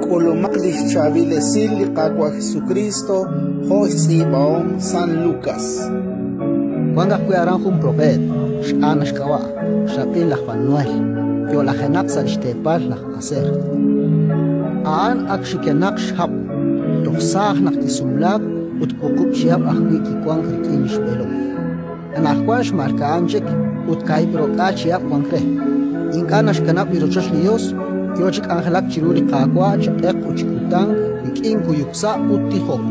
K'ulumaq lix chaab'il esil li Qaawa' Jesukristo jo' xtz'iib'ahom San Lukas. Wank ajwi' aran jun propeet, x'Ana xk'ab'a', xrab'in laj Fanuel, yo'lajenaq sa' li xteepal laj Aser. A'an ak xikenaq xhab', toj saaj naq kisumlaak ut 7 chihab' ajwi' kiwank rik'in li xb'eelom. Anaqwan xmalka'an chik ut 2 ro'k'aal chihab' wank re. Ink'a' naxkanab' li rochoch li Yos, yo chi k'anjelak chiru li Qaawa' chi q'eq ut chi kutan rik'in kuyuk sa' ut tijok.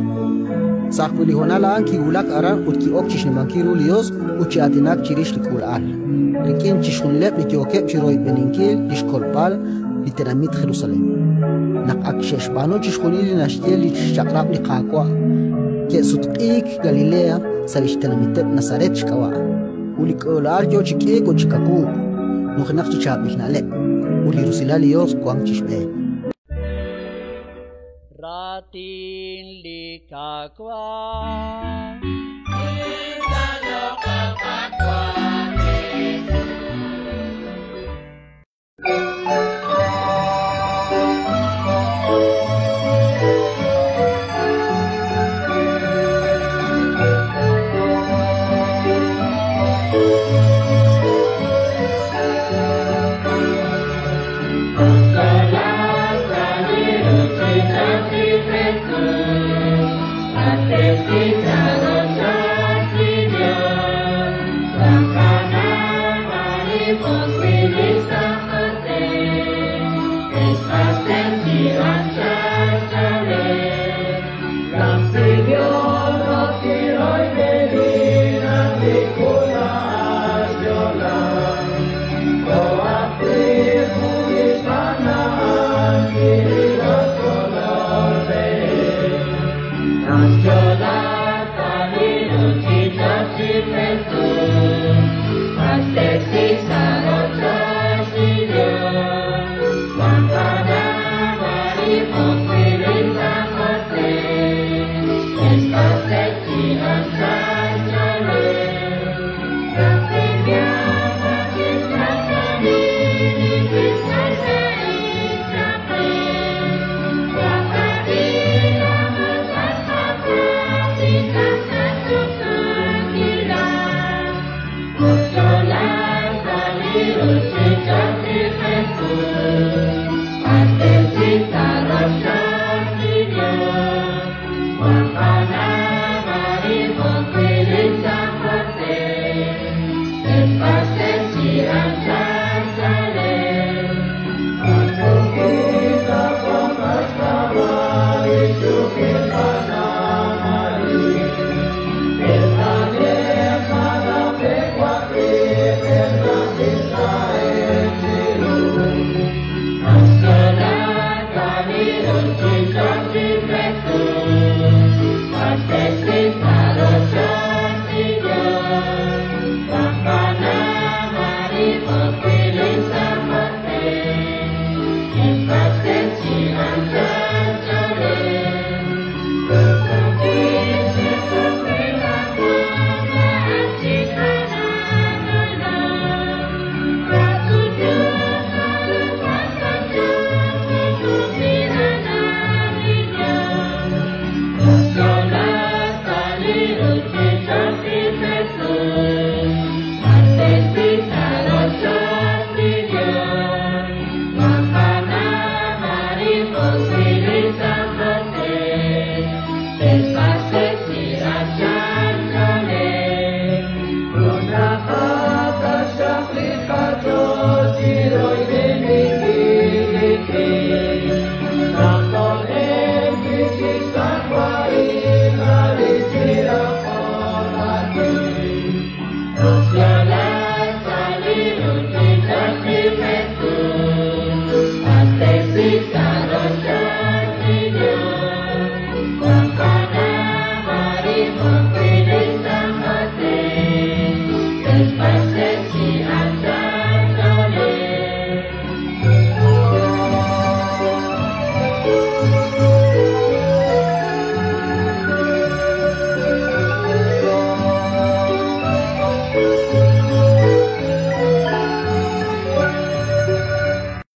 Sa' ajwi' li honal a'an kiwulak aran ut ki'ok chi xnimankil ru li Yos ut chi aatinak chirix li k'uula'al, rik'in chixjunileb' li yookeb' chi royb'eninkil li xkolb'al li tenamit Jerusalén. Naq ak xe'xb'aanu chixjunil li naxye li xchaq'rab' li Qaawa', ke'sutq'iik Galilea sa' li xtenamiteb' Nazaret xk'ab'a'. Ut li k'uula'al yo chi k'iik ut chi kawuuk, nujenaq chi chaab'il na'leb', ut li rusilal li Yos wank chi xb'een. Raatin li Qaawa'. Jesús.